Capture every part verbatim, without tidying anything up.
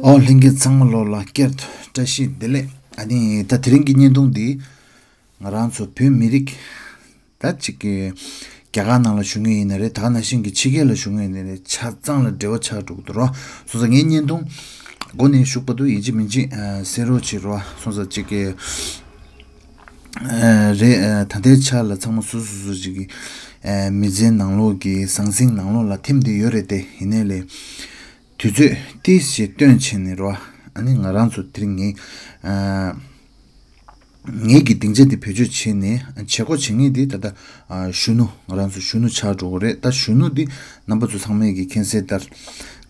ཨོ་ལྷན་རྒྱས་ཚང་མ་ལོ་ལ་བསྐྱར་དུ་བཀྲ་ཤིས་བདེ་ལེགས། ཨ་ནི་ད་དེ་རིང་གི་བརྙན་ཐུང་འདི་ང་རང་ཚོ་བོད་མི་རིགས་ད་ཅིག་གི་རྒྱ་གར་ནང་ལ་བཞུགས་མཁན་ཡིན་ན་རེད། ད་ག་ནང་བཞིན་གྱི་ཕྱི་རྒྱལ་ལ་བཞུགས་མཁན་ཡིན་ན་རེད། ཆ་ཚང་ལ་འབྲེལ་བ་ཆགས་འགྲོ་གི་འདུག་རོ། སོང་ཙང་ངའི་བརྙན་ཐུང་འགོ་ནས་ཞུགས་པ་དུ་ཡིན་གཅིག་མིན་གཅིག་གསན་རོགས་བྱེད་རོ། སོང་ཙང་ཅིག་གི་རེད། ད་ལྟའི་ཆ་ལ་ཚང་མ་སོ་སོ་སོ་ཅིག་གི་མི་ཚེའི་ནང་ལོགས་ཀྱི་ཟང་ཟིང་ནང་ལོགས་ལ་ཐིམ་བསྡད་ཡོད་རེད་དེ། ཡིན་ནའི་ལས། དུས་ཚོད་ཏིས་ཞིག་བཏོན་བྱས་ནས་རོ། ཨ་ནི་ང་རང་ཚོ་དེ་རིང་ངས་ཨ་ངེད་ཀྱི་སྡིངས་ཆ་འདི་བེད་སྤྱོད་བྱས་ནས་བྱེད་སྒོ་བྱེད་མཁན་འདི་ད་ལྟ་ཨ་གཞོན་ནུ། ང་རང་ཚོ་གཞོན་ནུ་ཆགས་འགྲོ་གི་རེད། ད་གཞོན་ནུ་འདི་རྣམ་པ་ཚོ་ཚང་མས་ཀྱི་མཁྱེན་གསལ་ལྟར་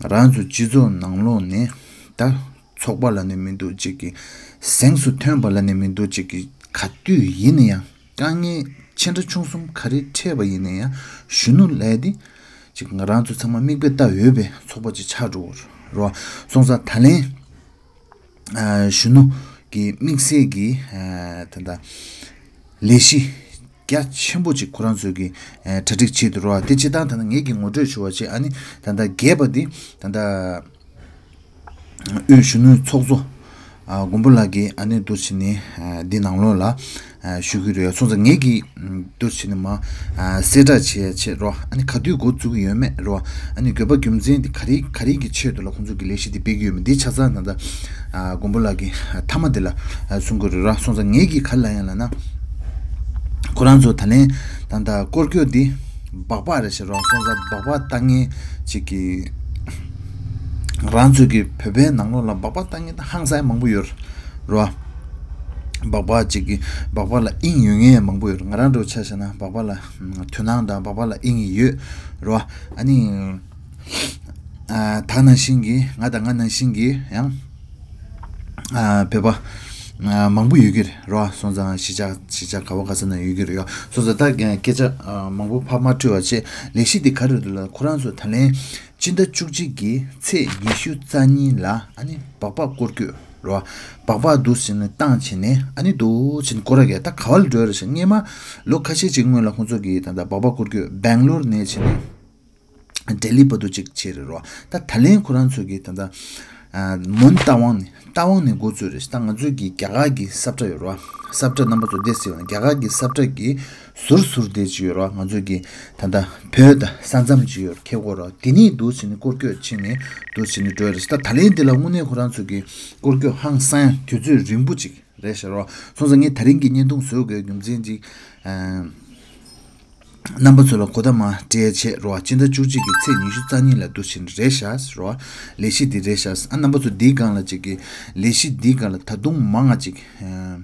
ང་རང་ཚོ་སྤྱི་ཚོགས་ནང་ལོགས་ནས་ད་ཚོགས་པ་ལབ་ནས་མི་འདུག་ཅིག་གི་གཟེངས་སུ་ཐོན་པ་ལབ་ནས་མི་འདུག་ཅིག་གི་ག་དུས་ཡིན་ན་ཡང་། དཀའ་ངལ་ཆེ་འདྲ་ཆུང་གསུམ་ག་རེ་འཕྲད་པ་ཡིན་ན་ཡང་གཞོན་ནུ་ལས་དེ་ཅིག་ང་རང་ཚོ་ཚང་མ་མིག་དཔེ་ལྟ་འོས་པའི་ཚོགས་པ་ཅིག་ཆགས་འགྲོ་གི་རེད། སོང་ཙང་ད་ལན་ཨ་གཞོན་ནུ་གི་དམིགས་བསལ་གྱི་ཨ་ད་ལྟ་ལས་གཞི་རྒྱ་ཆེན་པོ་ཅིག་ཁོ་རང་ཚོས་ཀྱི་ཨ་གྲ་སྒྲིག་བྱེད་འདུག་རོགས། དེ་སྤྱི་བཏང་ད་ལྟ་ངེད་ཀྱི་ངོ་སྤྲོད་ཞུ་བ་བྱས། ཨ་ནི་ད་ལྟ་རྒྱས་པ་འདི་ད་ལྟ་དབུས་གཞོན་ནུའི་ཚོགས་གཙོ་ཨ་མགོན་པོ་ལགས་ཀྱིས་ཨ་ནི་འདུག་བྱས་ནས་ཨ་འདི་ནང་ལོགས་ལ་ཨ་ཞུ་གི་རེད། སོང་ཙང་ངེད་ཀྱིས་འདུག་བྱས་ནས་མ་ཨ་གསལ་བསྒྲགས་བྱེད་ཡ་བྱེད་རོགས། ཨ་ནི་ག་དུས་འགོ་འཛུགས་ཀྱི་ཡོད་མེད་རོགས། ཨ་ནི་དགོས་པ་རྒྱུ་མཚན་འདི་ག་རེ་ག་རེ་གི་ཆེད་དུ་ལ་ཁོང་ཚོ་གི་ལས་གཞི་འདི་སྤེལ་གྱི་ཡོད་མེད་འདི་ཆ་ཚང་ད་ལྟ་ཨ་མགོན་པོ་ལགས་ཀྱིས་ཨ་མཐའ་མ་འདི་ལ་ཨ་གསུང་གི་རེད་རོགས། སོང་ཙང་ངེད་ཀྱིས་ག་རེ་ལབ་ཡ་ལབ་ན། ཁོ་རང་ཚོ་ད་ལན་ད་ལྟ་སྐོར་སྐྱོད་འདི་སྦག་སྦག་རེད་ཟེར་རོགས། སོང་ཙང་སྦག་སྦག་བཏང་མཁན་ཅིག་གི་རང་ཚོའི་གི་བོད་པའི་ནང་ལོགས་ལ་སྦག་སྦག་བཏང་མཁན་ད་ཧང་སང་མང་པོ་ཡོད་རོགས། སྦག་སྦག་ཅིག་གི་སྦག་སྦག་ལ་དབྱིངས་ཡོད་མཁན་མང་པོ་ཡོད་རོགས། ང་རང་འདྲ་བོ་ཆ་བཞག་ན་སྦག་སྦག་ལ་དོ་སྣང་དང་སྦག་སྦག་ལ་དབྱིངས་ཡོད་རོགས། ཨ་ནི་ཨ་ད་ནང་བཞིན་གྱི་ང་དང་ང་ནང་བཞིན་གྱི་ཡང་ཨ་བོད་པ་ཨ་མང་པོ་ཡོད་ཀྱི་རེད་རོ། སོང་ཙང་གཞིས་ཆགས་གཞིས་ཆགས་ག་བ་ག་ས་ན་ཡོད་ཀྱི་རེད་ཡོ། སོང་ཙང་ད་སྐད་ཆ་ཨ་མང་པོ་ཕར་མ་དྲི་བ་བྱས། ལས་གཞི་འདི་ག་རེ་རེད་ལབ་ན། ཁོ་རང་ཚོ་ད་ལན་སྤྱི་ཟླ་བཅུ་གཅིག་གི་ཚེས་ཉི་ཤུ་རྩ་གཉིས་ལ་ཨ་ནི་སྦག་སྦག་སྐོར་སྐྱོད་རོ། སྦག་སྦག་འདུག་བྱས་ནས་བཏང་བྱས་ནས་ཨ་ནི་འདུག་བྱས་ནས་སྐོར་ར་གས་ད་ག་བ་ལ་འགྲོ་ཡ་རེད་ཤག་སྔས་མ་ལོ་ཁ་ཤས་ཅིག་སྔོན་ལ་ཁོང་ཚོ་གིས་ད་ལྟ་སྦག་སྦག་སྐོར་སྐྱོད་སྦེང་ལོར་ནས་བྱས་ནས་ལྡི་ལི་བར་དུ་ཅིག་བྱས་རེད་རོ། ད་ད་ལན་ཁོ་རང་ཚོ་གིས་ད་ལྟ་ཨ་མོན་རྟ་དབང་ནས་རྟ་དབང་ནས་འགོ་བཙུགས་རེད། ད་ང་ཚོའི་གི་རྒྱ་གར་གྱི་ས་བཀྲ་ཡོད་རོ། ས་བཀྲ་རྣམ་པ་ཚོ་འདི་གཟིགས་ཡོང་། རྒྱ་གར་གྱི་ས་བཀྲ་གི་ཟུར་ཟུར་དེ་ཅིག་ཡོད་རོ། ང་ཚོའི་གི་ད་ལྟ་བོད་ད་ས་མཚམས་ཅིག་ཡོད་རོ། ཁེ་གོ་རོ། དེ་ནས་འདུག་བྱས་ནས་སྐོར་སྐྱོད་བྱས་ནས་འདུག་བྱས་ནས་འགྲོ་ཡ་རེད། ད་ད་ལན་འདི་ལ་དངོས་གནས་ཁོ་རང་ཚོ་གི་སྐོར་སྐྱོད་ཧང་སང་ཡ་དུས་ཚོད་རིང་པོ་ཅིག་རེད་ཤག་རོ། སོང་ཙང་ངས་ད་རིང་གི་བརྙན་ཐུང་བཟོ་དགོས་རྒྱུ་མཚན་ཅིག་ཨ་རྣམ་པ་ཚོ་ལ་གོ་ད་མ་སྤྲད་བྱས་རོ། སྤྱི་ཟླ་བཅུ་གཅིག་གི་ཚེས་ཉི་ཤུ་རྩ་གཉིས་ལ་འདུག་བྱས་ནས་རེད་ཤག་རོ། ལས་གཞི་འདི་རེད་ཤག་ཨ་རྣམ་པ་ཚོ་འདིའི་སྒང་ལ་ཅིག་གི་ལས་གཞི་འདིའི་སྒང་ལ་ད་དུང་མང་ང་ཅིག་ཨ་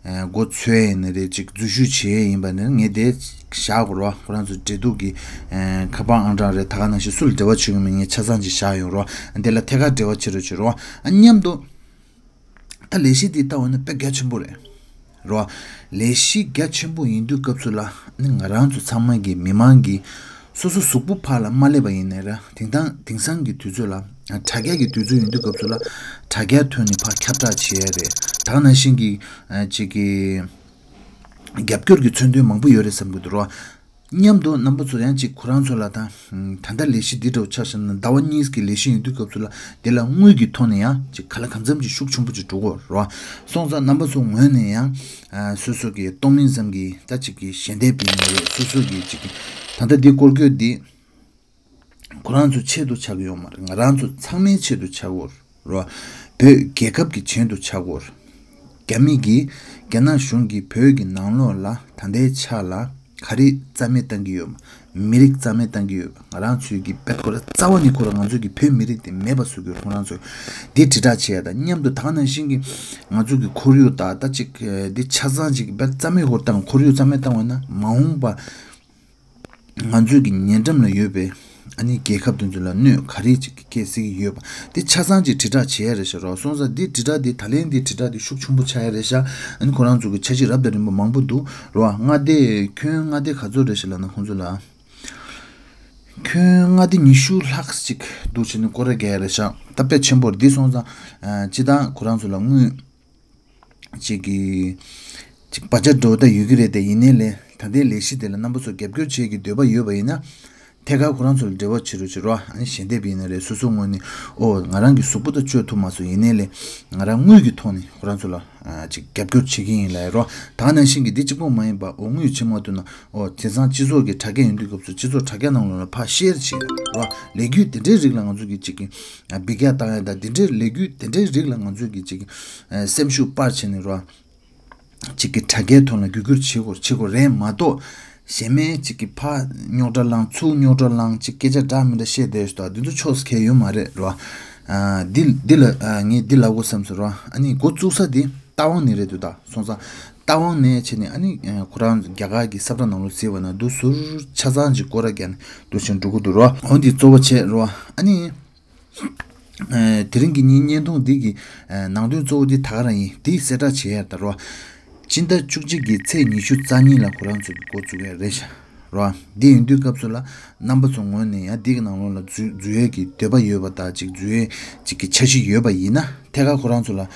ཨ་འགོ་ཚུགས་ཡ་ཡིན་ན་རེད། ཅིག་འཛུལ་ཞུགས་བྱེད་ཡ་ཡིན་པ་ནི་ངས་དེ་བཞག་གོ་རོ། ཁོ་རང་ཚོ་འབྲེལ་གཏུག་གི་ཨ་ཁ་པར་ཨང་གྲངས་རེད། ད་ག་ནང་བཞིན་སུ་ལ་འབྲེལ་བ་བྱེད་ཀྱི་མིན་ངས་ཆ་ཚང་ཅིག་བཞག་ཡོང་རོ། འདི་ལ་ཐད་ཀར་འབྲེལ་བ་བྱེད་རོགས་བྱེད་རོ། ཨ་མཉམ་དུ། ད་ལས་གཞི་འདི་ལྟ་བ་ན་དཔེ་གལ་ཆེན་པོ་རེད། རོ། ལས་གཞི་རྒྱ་ཆེན་པོ་ཡིན་དུས་སྐབས་སུ་ལ་ནི་ང་རང་ཚོ་ཚང་མ་གི་མི་མང་གི་སོ་སོ་གཟུགས་པོ་ཕར་ལ་མ་སླེབས་པ་ཡིན་ནའི་ར། དེང་དང་དེང་སང་གི་དུས་ཚོད་ལ་དྲ་རྒྱ་གི་དུས་ཚོད་ཡིན་དུས་སྐབས་སུ་ལ་དྲ་རྒྱ་ཐོན་ནས་ཕར་ཁྱབ་བསྒྲགས་བྱེད་ཡ་རེད། ད་ག་ནང་བཞིན་གྱི་ཅིག་གི་རྒྱབ་སྐྱོར་གྱི་མཚོན་དོན་མང་པོ་ཡོད་རེད་བསམ་གྱི་འདུག་རོ། མཉམ་དུ་རྣམ་པ་ཚོ་ཡང་ཅིག་ཁོ་རང་ཚོ་ལ་ད་ད་ལྟ་ལས་གཞི་འདི་འདྲ་བོ་ཆ་བཞག་ན་ཟླ་བ་གཉིས་ཀྱི་ལས་གཞི་ཡིན་དུས་སྐབས་སུ་ལ་དེ་ལ་དངུལ་གྱི་ཐོག་ནས་ཡང་ཅིག་ག་ལ་གང་འཚམ་ཅིག་ཤུགས་ཆེན་པོ་ཅིག་འགྲོ་གི་རེད་བ། སོང་ཙང་རྣམ་པ་ཚོ་ངོས་ནས་ཡང་ཨ་སོ་སོ་གི་གཏོང་མིན་ཙམ་གྱི་ད་ཅིག་གི་ཞལ་འདེབས་ཡིན་ནའི་རེད། སོ་སོ་གི་ཅིག་གི་ད་ལྟ་འདི་སྐོར་སྐྱོད་འདི་ཁོ་རང་ཚོའི་ཆེད་དུ་ཆགས་ཀྱི་ཡོད་མ་རེད། ང་རང་ཚོ་ཚང་མའི་ཆེད་དུ་ཆགས་ཀྱི་ཡོད་རེད་བ། བོད་རྒྱལ་ཁབ་ཀྱི་ཆེད་དུ་ཆགས་ཀྱི་ཡོད་རེད། རྒྱ་མི་གིས་རྒྱ་ནག་གཞུང་གིས་བོད་ཀྱི་ནང་ལོགས་ལ་ད་ལྟའི་ཆ་ལ་ག་རེ་རྩ་མེད་བཏང་གི་ཡོད་མ། མི་རིགས་རྩ་མེད་བཏང་གི་ཡོད་མ། ང་རང་ཚོའི་གི་བེད་ཁོ་ར་རྩ་བ་ནས་ཁོ་ར་ང་ཚོའི་གི་བོད་མི་རིགས་དེ་མེད་པ་བཟོ་གི་ཡོད། ཁོ་རང་ཚོས་འདི་དྲིལ་བསྒྲགས་བྱེད་ཡ་དང་མཉམ་དུ་ད་ག་ནང་བཞིན་གྱི་ང་ཚོའི་གི་ཁོར་ཡུག་དང་ད་ཅིག་འདི་ཆ་ཚང་ཅིག་བེད་རྩ་མེད་ཁོ་བཏང་། ཁོར་ཡུག་རྩ་མེད་བཏང་བ་ན་མ་འོངས་པ་ང་ཚོའི་གི་ཉེ་འགྲམ་ལ་ཡོད་པའི་ཨ་ནི་རྒྱལ་ཁབ་དེ་ཚོ་ལ་གནོད་ག་རེ་ཅིག་གི་སྐྱེལ་སྲིད་ཀྱི་ཡོད་པ་དེ་ཆ་ཚང་ཅིག་དྲིལ་བསྒྲགས་བྱེད་ཡ་རེད་ཤག་རོ། སོང་ཙང་འདི་དྲིལ་བསྒྲགས་འདི་ད་ལན་འདི་དྲིལ་བསྒྲགས་འདི་ཤུགས་ཆེན་པོ་ཆགས་ཡ་རེད་ཤག་ཨ་ནི་ཁོ་རང་ཚོ་གི་འཆར་གཞི་རབ་དང་རིམ་པ་མང་པོ་འདུག་རོ། མངའ་སྡེ་ཁྱོན་མངའ་སྡེ་ག་ཚོད་རེད་ཤག་ལབ་ན་ཁོང་ཚོ་ལ་ཁྱོན་མངའ་སྡེ་ཉི་ཤུ་ལྷག་ཅིག་འདུག་བྱས་ནས་སྐོར་ར་རྒྱག་ཡ་རེད་ཤག་ད་དཔེ་ཆེན་པོ་རེད། འདི་སོང་ཙང་ཨ་སྤྱི་བཏང་ཁོ་རང་ཚོ་ལ་དངུལ་ཅིག་གི་ཅིག་བར་ཆད་འགྲོ་ད་ཡོད་ཀྱི་རེད་དེ། ཡིན་ནའི་ལས་ད་ལྟའི་ལས་གཞི་དེ་ལ་རྣམ་པ་ཚོ་རྒྱབ་སྐྱོར་བྱེད་ཀྱི་འདོད་པ་ཡོད་པ་ཡིན་ན་ ཐད་ཀར་ཁོ་རང་ཚོ་ལ་འབྲེལ་བ་བྱེད་རོགས་བྱེད་རོགས། ཨ་ནི་ཞལ་འདེབས་ཡིན་ན་རེད། སོ་སོ་ངོས་ནས་ཨོ་ང་རང་གི་གཟུགས་པོ་དང་བཅོས་ཐུབ་མ་སོང་ཡིན་ནའི་ལས་ང་རང་དངུལ་གྱི་ཐོག་ནས་ཁོ་རང་ཚོ་ལ་ཨ་ཅིག་རྒྱབ་སྐྱོར་བྱེད་ཀྱི་ཡིན་ལབ་རོ། ད་ག་ནང་བཞིན་གྱི་འདི་གཅིག་པོ་མ་ཡིན་པ་ཨོ་དངུལ་བྱེད་མ་ཐུབ་ན་ཨོ་དེང་སང་སྤྱི་ཚོགས་ཀྱི་དྲ་རྒྱ་ཡིན་དུས་སྐབས་སུ་སྤྱི་ཚོགས་དྲ་རྒྱ་ནང་ལོགས་ལ་ཕར་ཤེར་བྱེད་རོ། ལས་འགུལ་དེ་འདྲའི་རིགས་ལ་ང་ཚོ་གི་ཅིག་གི་ཨ་འབུད་རྒྱག་བཏང་ཡ་དང་དེ་འདྲའི་ལས་འགུལ་དེ་འདྲའི་རིགས་ལ་ང་ཚོ་གི་ཅིག་ཨ་སེམས་ཤུགས་སྤར་བྱས་ནས་རོ། གཅིག་གི་དྲ་རྒྱའི་ཐོག་ལ་བརྒྱུད་སྐུར་བྱེད་དགོས་བྱེད་དགོས་རེད་མ་གཏོགས། གཞན་མའི་གཅིག་གི་ཕར་རྙོག་དྲ་ལངས་ཚུར་རྙོག་དྲ་ལངས་གཅིག་སྐད་ཆ་འདྲ་མི་འདྲ་བཤད་བསྡད་ཡོད་ད་འདི་ཚོ་ཕྱོགས་སུ་ཁེལ་ཡོད་མ་རེད་རོ། ཨ་འདི་འདི་ལ་ཨ་ངས་འདི་ལབ་དགོས་བསམ་སོང་རོ། ཨ་ནི་འགོ་བཙུགས་ས་འདི་རྟ་དབང་ནས་རེད་འདུག་ད་སོང་ཙང་རྟ་དབང་ནས་བྱས་ནས་ཨ་ནི་ཁོ་རང་རྒྱ་གར་གྱི་ས་བཀྲ་ནང་ལོགས་གཟིགས་པ་ན་འདུག་ཟུར་ཆ་ཚང་གཅིག་སྐོར་ར་རྒྱག་ནས་འདུག་ཅིང་འགྲོ་གི་འདུག་རོ། འོ་འདི་གཙོ་བོ་བྱས་རོ། ཨ་ནི། ཨེ་དེ་རིང་གི་ངའི་བརྙན་ཐུང་འདི་གི་ཨེ་ནང་དོན་གཙོ་བོ་འདི་ད་ག་རང་ཡིན། འདི་གསལ་བསྒྲགས་བྱེད་ཡ་ད་རོ། སྤྱི་ཟླ་བཅུ་གཅིག་གི་ཚེས་ཉི་ཤུ་རྩ་གཉིས་ལ་ཁོ་རང་ཚོ་གི་འགོ་བཙུགས་ཡ་རེད་ཤག་རོ། འདི་ཡིན་དུས་སྐབས་སུ་ལ་རྣམ་པ་ཚོ་ངོས་ནས་ཡང་འདི་གི་ནང་ལོགས་ལ་འཛུལ་འཛུལ་ཡས་ཀྱི་འདོད་པ་ཡོད་པ་དང་ཅིག་འཛུལ་ཡས་ཅིག་གི་འཆར་གཞི་ཡོད་པ་ཡིན་ན་ཐད་ཀར་ཁོ་རང་ཚོ་ལ་ཨ་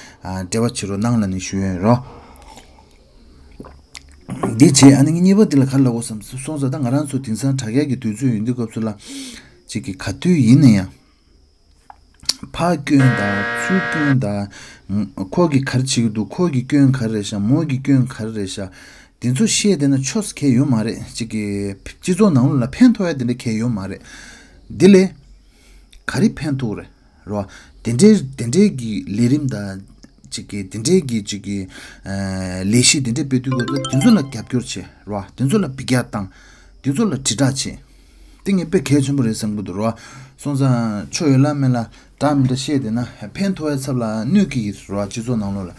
འབྲེལ་བ་བྱེད་རོགས་གནང་ལབ་ནས་ཞུ་ཡ་ཡིན་རོ། འདི་བྱས་ཨ་ནི་གཉིས་པ་འདི་ལ་ག་རེ་ལབ་དགོས་བསམ་སོང་ཙང་ད་ང་རང་ཚོ་དེང་སང་དྲ་རྒྱ་གི་དུས་ཚོད་ཡིན་དུས་སྐབས་སུ་ལ་ཅིག་གི་ག་དུས་ཡིན་ན་ཡང་། ཕར་སྐྱོན་དང་ཚུར་སྐྱོན་དང་། ཁོ་གིས་ག་རེ་བྱེད་ཀྱི་འདུག་ཁོ་གི་སྐྱོན་ག་རེ་རེད་ཤག་མོ་གི་སྐྱོན་ག་རེ་རེད་ཤག་འདི་ཚོ་བཤད་བསྡད་ན་ཆོས་ཁེལ་ཡོད་མ་རེད། གཅིག་གི་སྤྱི་ཚོགས་ནང་ལོགས་ལ་ཕན་ཐོགས་ཡ་དེ་འདྲ་ཁེལ་ཡོད་མ་རེད། འདི་ལས་ག་རེ་ཕན་ཐོགས་རེད་རོ། དེ་འདྲའི་དེ་འདྲའི་གི་ལས་རིམ་དང་གཅིག་གི་དེ་འདྲའི་གི་གཅིག་གི་ལས་གཞི་དེ་འདྲའི་སྤེལ་དུས་སྐབས་དེ་ཚོ་ལ་རྒྱབ་སྐྱོར་བྱེད་རོ། དེ་ཚོ་ལ་འབུད་རྒྱག་བཏང་། དེ་ཚོ་ལ་དྲིལ་བསྒྲགས་བྱེད། དེ་ངས་དཔེ་གལ་ཆེན་པོ་རེད་བསམ་གྱི་འདུག་རོ། སོང་ཙང་ཆོས་ཡོད་ལ་མེད་ལ་འདྲ་མི་འདྲ་བཤད་བསྡད་ན་ཕན་ཐོགས་ཡ་ཚབ་ལ་གནོད་ཀྱི་ཡིན་རོ། སྤྱི་ཚོགས་ནང་ལོགས་ལ།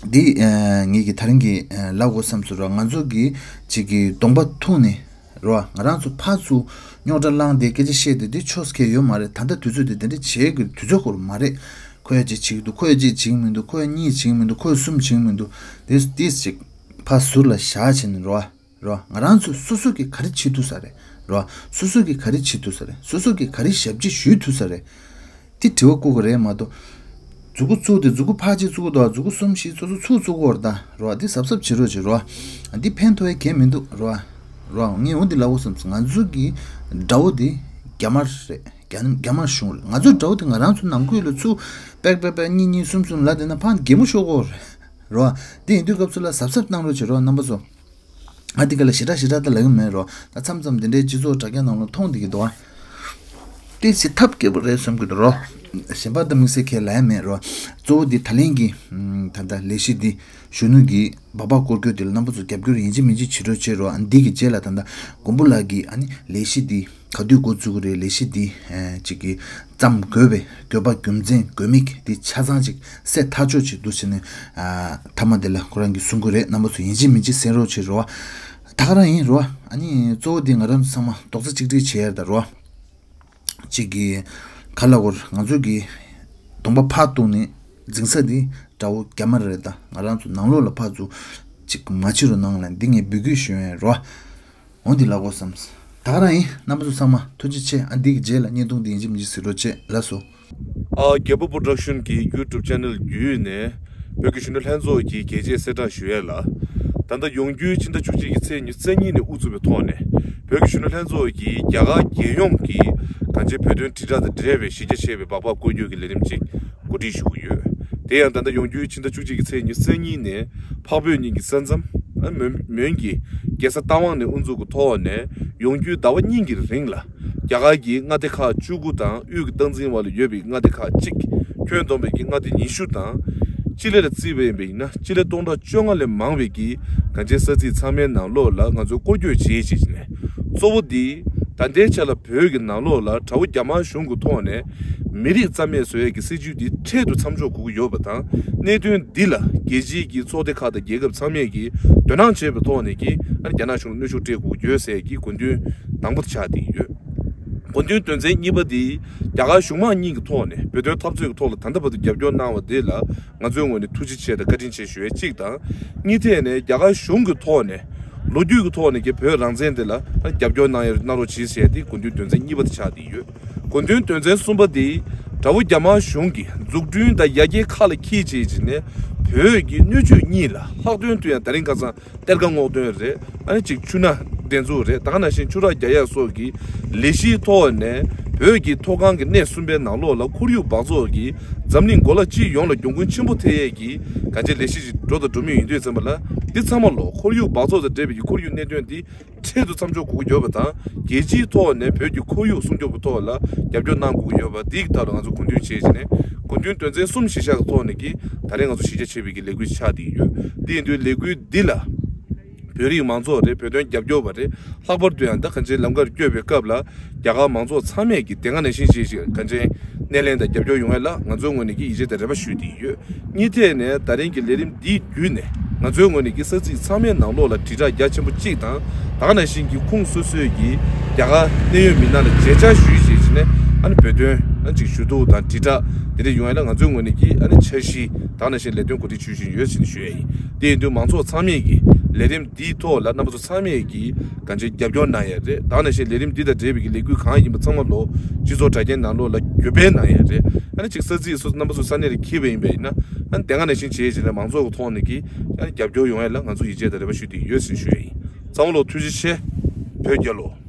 འདི་ངས་ཀྱི་ད་རིང་གི་ལབ་དགོས་བསམ་ཚུལ་རོ། ང་ཚོ་གི་གཅིག་གི་གདོང་པ་ཐུག་ནས་རོ། ང་རང་ཚོ་ཕར་ཚུར་རྙོག་དྲ་བསླངས་ཏེ་སྐད་ཆ་བཤད་དེ་འདི་ཆོས་ཁེལ་ཡོད་མ་རེད། ད་ལྟ་དུས་ཚོད་དེ་དེ་འདྲ་བྱེད་དགོས་དུས་ཚོད་ཁོ་རང་མ་རེད། ཁོ་ཡ་གཅིག་བྱེད་ཀྱི་འདུག་ཁོ་ཡ་གཅིག་བྱེད་ཀྱི་མི་འདུག་ཁོ་ཡ་གཉིས་བྱེད་ཀྱི་མི་འདུག་ཁོ་ཡ་གསུམ་བྱེད་ཀྱི་མི་འདུག་དེ་དེ་ཅིག་ཕར་ཟུར་ལ་བཞག་བྱས་ནས་རོ། རོ། ང་རང་ཚོ་སོ་སོ་གིས་ག་རེ་བྱེད་ཐུབ་ས་རེད། རོ། སོ་སོ་གིས་ག་རེ་བྱེད་ཐུབ་ས་རེད། སོ་སོ་གིས་ག་རེ་ཞབས་ཕྱི་ཞུས་ཐུབ་ས་རེད། དེ་དྲི་བ་བཀོད་དགོས་རེད་མ་གཏོགས། མཛུབ་གུ་བཙུགས་ཏེ་མཛུབ་གུ་ཕར་གཅིག་བཙུགས་འདུག་མཛུབ་གུ་གསུམ་བཞི་ཚོ་ཚོ་ཚུར་བཙུགས་དགོས་རེད་ད། རོ། འདི་གཟབ་གཟབ་བྱེད་རོགས་བྱེད་རོ། འདི་ཕན་ཐོགས་ཡ་གང་ཡང་མི་འདུག་རོ། རོ། ངས་འོ་འདི་ལབ་དགོས་བསམ་སོང་། ང་ཚོ་གི་དགྲ་བོ་འདི་རྒྱ་དམར་རེད། རྒྱ་རྒྱ་དམར་གཞུང་རེད། ང་ཚོ་དགྲ་བོ་འདི་ང་རང་ཚོ་ནང་ཁུལ་ལ་ཚུར་པེག་པེག་པེག་གཉིས་གཉིས་གསུམ་གསུམ་ལབ་བསྡད་ན་ཕར་གད་མོ་ཤོར་གྱི་ཡོད་རེད། རོ། འདི་ཡིན་དུས་སྐབས་སུ་ལ་གཟབ་གཟབ་གནང་རོགས་བྱེད་རོགས་རྣམ་པ་ཚོ། ང་འདི་ག་ལ་ཞེ་དྲག་ཞེ་དྲག་ད་ལབ་ཀྱི་མེད་རོ། ད་མཚམས་མཚམས་འདི་འདྲའི་སྤྱི་ཚོགས་དྲ་རྒྱ་ནང་ལ་མཐོང་བསྡད་ཀྱི་འདུག་ཨ། དེ་ཚེ་ཐབས་སྐྱོ་པོ་རེད་བསམ་གྱི་འདུག་རོ། གཞན་པ་ད་དམིགས་བསལ་ཁས་ལེན་ཡ་མེད་རོ། གཙོ་བོ་འདི་ད་ལན་གྱི་ད་ལྟ་ལས་གཞི་འདི་གཞོན་ནུ་གི་སྦག་སྦག་སྐོར་སྐྱོད་དེ་ལ་རྣམ་པ་ཚོ་རྒྱབ་སྐྱོར་ཡིན་གཅིག་མིན་གཅིག་བྱེད་རོགས་བྱེད་རོ། ཨ་འདི་གི་རྗེས་ལ་ད་ལྟ་མགོན་པོ་ལགས་ཀྱིས་ཨ་ནི་ལས་གཞི་འདི་ག་དུས་འགོ་བཙུགས་ཀྱི་རེད། ལས་གཞི་འདི་ཅིག་གི་བརྩམས་དགོས་པའི་དགོས་པ་རྒྱུ་མཚན་དགོས་དམིགས་འདི་ཆ་ཚང་ཅིག་གསལ་ཐག་ཆོད་ཅིག་འདུག་ཟེར་ནས་ཨ་མཐའ་མ་དེ་ལ་ཁོ་རང་གིས་གསུང་གི་རེད། རྣམ་པ་ཚོ་ཡིན་གཅིག་མིན་གཅིག་གསན་རོགས་བྱེད་རོགས། ད་ག་རང་ཡིན་རོགས། ཨ་ནི་གཙོ་བོ་འདི་ང་རང་ཚོ་ཚང་མ་རྡོག་རྩ་གཅིག་སྒྲིལ་བྱེད་ཡ་རེད་ད་རོགས། གཅིག་གི་ག་ལ་གོ་ང་ཚོ་གི་གདོང་པ་ཕར་གཏུགས་ནས་འཛིང་ས་འདི་དགྲ་བོ་རྒྱ་དམར་རེད་ད། ང་རང་ཚོ་ནང་ལོགས་ལ་ཕར་ཚུར་གཅིག་མ་བྱེད་རོགས་གནང་ལ་འདི་ངས་འབོད་སྐུལ་ཞུ་ཡ་ཡིན་རོགས། འོ་འདི་ལབ་དགོས་བསམ། ད་ག་རང་ཡིན། རྣམ་པ་ཚོ་ཚང་མ་ཐུགས་རྗེ་ཆེ། ཨ་འདི་གི་རྗེས་ལ་བརྙན་ཐུང་འདི་ཡིན་གཅིག་མིན་གཅིག་གཟིགས་རོགས་བྱེད། ལགས་སོ། ཨ་རྒྱལ་པོ་པོ་རོ་ཌག་ཤོན་གྱི་ཡུ་ཊུབ་ཆེ་ནལ་བརྒྱུད་ནས་བོད་ཀྱི་གཞོན་ནུ་ལྷན་ཚོགས་ཀྱི་རྒྱལ་གཅེས་གསལ་བསྒྲགས་ཞུ་ཡས་ལ། ད་ལྟ་ཡོང་རྒྱུའི་ཕྱི་ཟླ་བཅུ་གཅིག་གི་ཚེས་ཉི་ཤུ་རྩ་གཉིས་ནས་དབུ་བཙུགས་པའི་ཐོག་ནས་བོད་ཀྱི་གཞོན་ནུ་ལྷན་ཚོགས་ཀྱིས་རྒྱ་གར་རྒྱལ་ཡོངས་ཀྱི་གང་ཅིའི་བོད་དོན་དྲིལ་བསྒྲགས་དང་འབྲེལ་བའི་གཞི་རྒྱ་ཆེ་བའི་སྦག་སྦག་སྐོར་སྐྱོད་ཀྱི་ལས་རིམ་ཅིག་གོ་སྒྲིག་ཞུ་གི་ཡོད། དེ་ཡང་ད་ལྟ་ཡོང་རྒྱུའི་ཕྱི་ཟླ་བཅུ་གཅིག་གི་ཚེས་ཉི་ཤུ་རྩ་གཉིས་ནས་འཕགས་བོད་གཉིས་ཀྱི་ས་མཚམས་ཨ་མོན་མོན་གྱི་རྒྱལ་ས་རྟ་དབང་ནས་དབུ་འཛུགས་ཀྱི་ཐོག་ནས་ཡོང་རྒྱུའི་ཟླ་བ་གཉིས་ཀྱི་རིང་ལ་རྒྱ་གར་གྱི་མངའ་སྡེ་ཁག་བཅུ་དགུ་དང་དབུས་ཀྱི་སྟངས་འཛིན་འོག་ལ་ཡོད་པའི་མངའ་སྡེ་ཁག་གཅིག་ཁྱོན་བསྡོམས་པའི་གི་མངའ་སྡེ་ཉི་ཤུ་དང་། སྤྱི་ལེ་ལ་བརྩིས་པ་ཡིན་པ་ཡིན་ན་སྤྱི་ལེ་སྟོང་ཕྲག་བཅོ་ལྔ་ལས་མང་བའི་གི་གང་ཅིའི་ས་ཚིགས་ཚང་མའི་ནང་ལོགས་ལ་ང་ཚོས་སྐོར་སྐྱོད་བྱེད་བྱེད་ཀྱི་ནས་གཙོ་བོ་འདི་ད་ལྟའི་ཆ་ལ་བོད་ཀྱི་ནང་ལོགས་ལ་དགྲ་བོ་རྒྱ་དམར་གཞུང་གི་ཐོག་ནས་མི་རིགས་རྩ་མེད་བཟོ་ཡས་ཀྱི་སྲིད་བྱུས་འདི་འཕྲལ་དུ་མཚམས་འཇོག་དགོས་ཀྱི་ཡོད་པ་དང་། གནད་དོན་འདི་ལ་རྒྱལ་སྤྱིའི་གི་ཚོགས་སྡེ་ཁག་དང་རྒྱལ་ཁབ་ཚང་མས་ཀྱིས་དོ་སྣང་བྱས་པའི་ཐོག་ནས་ཀྱིས་ཨ་ནི་རྒྱ་ནག་གཞུང་ལ་གནོན་ཤུགས་སྤྲད་དགོས་ཀྱི་ཡོད་ཟེར་ཡས་ཀྱི་དགོས་འདུན་དང་པོ་དེ་ཆགས་བསྡད་ཡོད། དགོས་འདུན་དོན་ཚན་གཉིས་པ་འདི་རྒྱ་གར་གཞུང་མང་གཉིས་ཀྱི་ཐོག་ནས་བོད་དོན་འཐབ་རྩོད་ཀྱི་ཐོག་ལ་ད་ལྟ་བར་དུ་རྒྱབ་སྐྱོར་གནང་བ་འདི་ལ་ང་ཚོའི་ངོས་ནས་ཐུགས་རྗེ་ཆེ་དང་བཀའ་དྲིན་ཆེ་ཞུ་ཡས་གཅིག་དང་། གཉིས་ཐད་ནས་རྒྱ་གར་གཞུང་གི་ཐོག་ནས་ལོ་རྒྱུས་ཀྱི་ཐོག་ནས་ཀྱི་བོད་རང་བཙན་དེ་ལ་རྒྱབ་སྐྱོར་གནང་ཡ་གནང་རོགས་གྱིས་ཞེས་ཏེ་དགོས་འདུན་དོན་ཚན་གཉིས་པ་དེ་ཆགས་བསྡད་ཡོད། དགོས་འདུན་དོན་ཚན་གསུམ་པ་དེ་དགྲ་བོ་རྒྱ་དམར་གཞུང་གིས་འཛུགས་སྐྲུན་དང་ཡར་རྒྱས་ཁ་ལ་འཁྱེར་བྱས་བྱས་ནས་བོད་ཀྱི་སྣོད་བཅུད་གཉིས་ལ་ལྷག་དོན་དུ་ཡང་ད་རིང་ཁ་སང་གཏེར་ཁ་སྔོག་འདོན་རེད། ཨ་ནི་གཅིག་ཆུ་སྣ་ འགྲན་ཚོགས་རེད། ད་ག་ནང་བཞིན་ཆུ་རགས་རྒྱག་ཡག་སོགས་ཀྱི་ལས་གཞིའི་ཐོག་ནས་བོད་ཀྱི་མཐོ་སྒང་གི་གནས་གསུམ་པའི་ནང་ལོགས་ལ་ཁོར་ཡུག་འབག་བཙོག་གིས་འཛམ་གླིང་གོ་ལ་སྤྱི་ཡོངས་ལ་གྱོང་གུན་ཆེན་པོ་ཐེབས་ཡས་ཀྱི་གང་ཅི་ལས་གཞི་ཞིག་འགྲོ་དང་འགྲོ་མུས་ཡིན་དུས་ཙམ་པ་ལ། འདི་ཚང་མ་ལོ་ཁོར་ཡུག་འབག་བཙོག་དང་འབྲེལ་བའི་ཁོར་ཡུག་གནད་དོན་འདི་འཕྲལ་དུ་མཚམས་འཇོག་དགོས་ཀྱི་ཡོད་པ་དང་། རྒྱལ་སྤྱིའི་ཐོག་ནས་བོད་ཀྱི་ཁོར་ཡུག་སྲུང་སྐྱོབ་ཀྱི་ཐོག་ལ་རྒྱབ་སྐྱོར་གནང་དགོས་ཀྱི་ཡོད་པ་འདིའི་ཐད་ལ་ང་ཚོ་གོ་མཐུན་བྱས་བྱས་ནས། གོ་མཐུན་དོན་ཚན་གསུམ་གཞིར་བཞག་གི་ཐོག་ནས་ཀྱི་ད་རེས་ང་ཚོ་གཞི་རྒྱ་ཆེ་བའི་གི་ལས་འགུལ་ཆགས་བསྡད་ཡོད། འདི་ཡིན་དུས་ལས་འགུལ་འདི་ལ་བོད་རིགས་མང་ཚོགས་རེད། བོད་དོན་རྒྱབ་སྐྱོར་བ་རེད། ལྷག་པར་དུ་ཡང་ད་གང་ཅིའི་ལམ་ཁར་བསྐྱོད་པའི་སྐབས་ལ་རྒྱ་གར་མང་ཚོགས་ཚང་མས་ཀྱི་དེ་སྔ་ནང་བཞིན་བྱས་ཤིག་གང་ཅིའི་སྣེ་ལེན་དང་རྒྱབ་སྐྱོར་ཡོང་ཡ་ལ་ང་ཚོའི་ངོས་ནས་ཀྱི་ཡིད་ཆེས་དང་རེ་བ་ཞུས་བསྡད་ཡོད། གཉིས་ཐད་ནས་ད་རིང་གི་ལས་རིམ་འདིའི་བརྒྱུད་ནས་ང་ཚོའི་ངོས་ནས་ཀྱི་ས་ཚིགས་ཚང་མའི་ནང་ལོགས་ལ་དྲིལ་བསྒྲགས་རྒྱ་ཆེན་པོ་གཅིག་དང་། ད་ག་ནང་བཞིན་གྱི་ཁོངས་སོ་སོའི་གི་རྒྱ་གར་གནད་ཡོད་མི་སྣ་ལ་མཇལ་བཅར་ཞུས་བྱས་བྱས་ནས། ཨ་ནི་བོད་དོན་ཨ་ནི་ཅིག་ཞུ་གཏུག་དང་དྲིལ་བསྒྲགས་དེ་འདྲ་ཡོང་ཡ་ལ་ང་ཚོའི་ངོས་ནས་ཀྱི་ཨ་ནི་འཆར་གཞི་ད་ག་ནང་བཞིན་ལས་དོན་གོ་སྒྲིག་ཞུ་བཞིན་ཡོད་ཟེར་ནས་ཞུ་ཡ་ཡིན། དེ་ཡིན་དུས་མང་ཚོགས་ཚང་མས་ཀྱི་ལས་རིམ་འདིའི་ཐོག་ལ་རྣམ་པ་ཚོ་ཚང་མས་ཀྱི་གང་ཅིའི་རྒྱབ་སྐྱོར་གནང་ཡ་རེད། ད་ག་ནང་བཞིན་ལས་རིམ་འདི་དང་འབྲེལ་བའི་གི་ལས་འགུལ་གང་ཡིན་པ་ཚང་མ་ལོ་སྤྱི་ཚོགས་དྲ་རྒྱའི་ནང་ལོགས་ལ་བརྒྱུད་སྤེལ་གནང་ཡ་རེད། ཨ་ནི་ཅིག་ས་ཚིགས་སུ་རྣམ་པ་ཚོ་ས་གནས་ལ་འཁེལ་བ་ཡིན་པ་ཡིན་ན། ཨ་ནི་དེ་སྔ་ནང་བཞིན་བྱས་བྱས་ནས་མང་ཚོགས་ཀྱི་ཐོག་ནས་ཀྱི་ཨ་ནི་རྒྱབ་སྐྱོར་ཡོང་ཡ་ལ་ང་ཚོ་ཡིད་ཆེས་དང་རེ་བ་ཞུ་བསྡད་ཡོད་ཟེར་ཞུ་ཡ་ཡིན། ཚང་མ་ལོ་ཐུགས་རྗེ་ཆེ། བོད་རྒྱལ་ལོ།